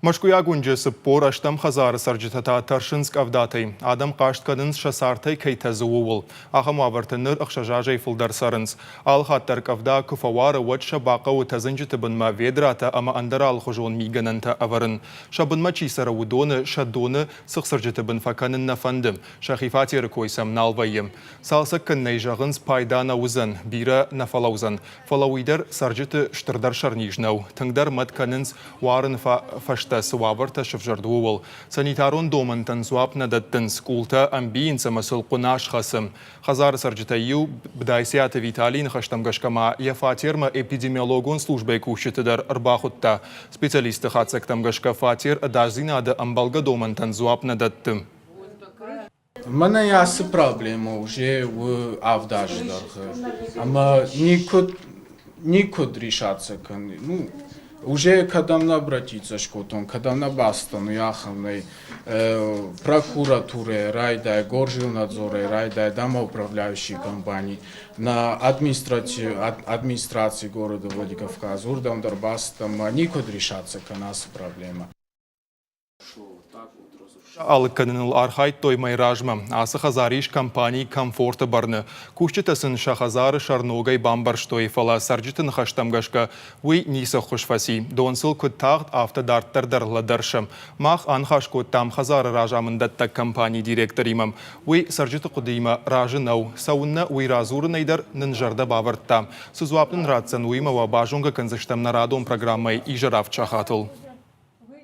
Мӕскуыйаг уынджы 40 ӕстӕм хӕдзары цӕрджытӕ та тӕрсынц къӕвдатӕй. Адӕм хъаст кӕнынц, сӕ цартӕй кӕй тӕдзы, ууыл. Ахӕм уавӕрты ныр ӕхсӕз азӕй фылдӕр цӕрынц. Алыхатт дӕр къӕвда куы фӕуары, уӕд сӕ бахъӕуы тӕдзынджыты бынмӕ ведратӕ ӕмӕ ӕндӕр алыхуызон мигӕнӕнтӕ ӕвӕрын. Сӕ бынмӕ чи цӕры, уыдоны сӕ доны цыхцырджыты бын фӕкӕнын нӕ фӕнды. Сӕхи фатеры кой сӕм нал вӕййы. Цалцӕг кӕнынӕй зӕгъынц, пайда нӕ уыдзӕн, бирӕ нӕ фӕлӕудзӕн. Фӕлӕ уый дӕр цӕрджыты стырдӕр сӕрниз нӕу. Тынгдӕр мӕт кӕнынц, уарыны фӕстӕ цы уавӕртӕ сывзӕрд, ууыл. Санитарон домӕнтӕн дзуапп нӕ дӕттынц, къултӕ ӕмбийынц ӕмӕ сыл хъуына схӕцы. Хӕдзары цӕрджытӕй иу, Бдайциаты Виталийы ныхӕстӕм гӕсгӕ ма йӕ фатермӕ эпидемиологон службӕйы кусджыты дӕр ӕрбахуыдта. Специалистты хатдзӕгтӕм гӕсгӕ фатер ӕдасдзинады ӕмбӕлгӕ домӕнтӕн дзуапп нӕ дӕтты. Мӕнӕ ацы проблемӕ уже у авд азы дӕргъы ӕмӕ никуыд никуыд решаться кӕны. Ну, уже кӕдӕм нӕ обратиться скодтон, кӕдӕм нӕ бацыдтӕн, уый ахӕм нӕй. Прокуратурӕ райдай, горжилнадзорӕй райдай, домоуправляющий компани, на администраци города Владикавказ, уырдӕм дӕр бацыдтӕн ӕмӕ никуыд решаться кӕны ацы проблемӕ. Алыг кӕныныл архайдтой мӕй размӕ. Ацы хӕдзар ис компани «Комфорт-ы бӕрны. Кусджытӕ сын сӕ хӕдзары сӕр ногӕй бамбӕрзтой, фӕлӕ цӕрджыты ныхӕстӕм гӕсгӕ уый ницы ӕххуыс фӕци. Дон сыл куыд тагъд, афтӕ дарддӕр дӕр лӕдӕрсы. Мах аныхас кодтам хӕдзары разамындӕттӕг компанийы директоримӕ. Уый цӕрджыты хъуыдыимӕ разы нӕу. Цӕуыннӕ, уый радзурынӕй дӕр нын зӕрдӕ бавӕрдта. Цы дзуапп нын ратдзӕн, уыимӕ уӕ базонгӕ кӕндзыстӕм нӕ радон программӕйы изӕр авд сахатыл.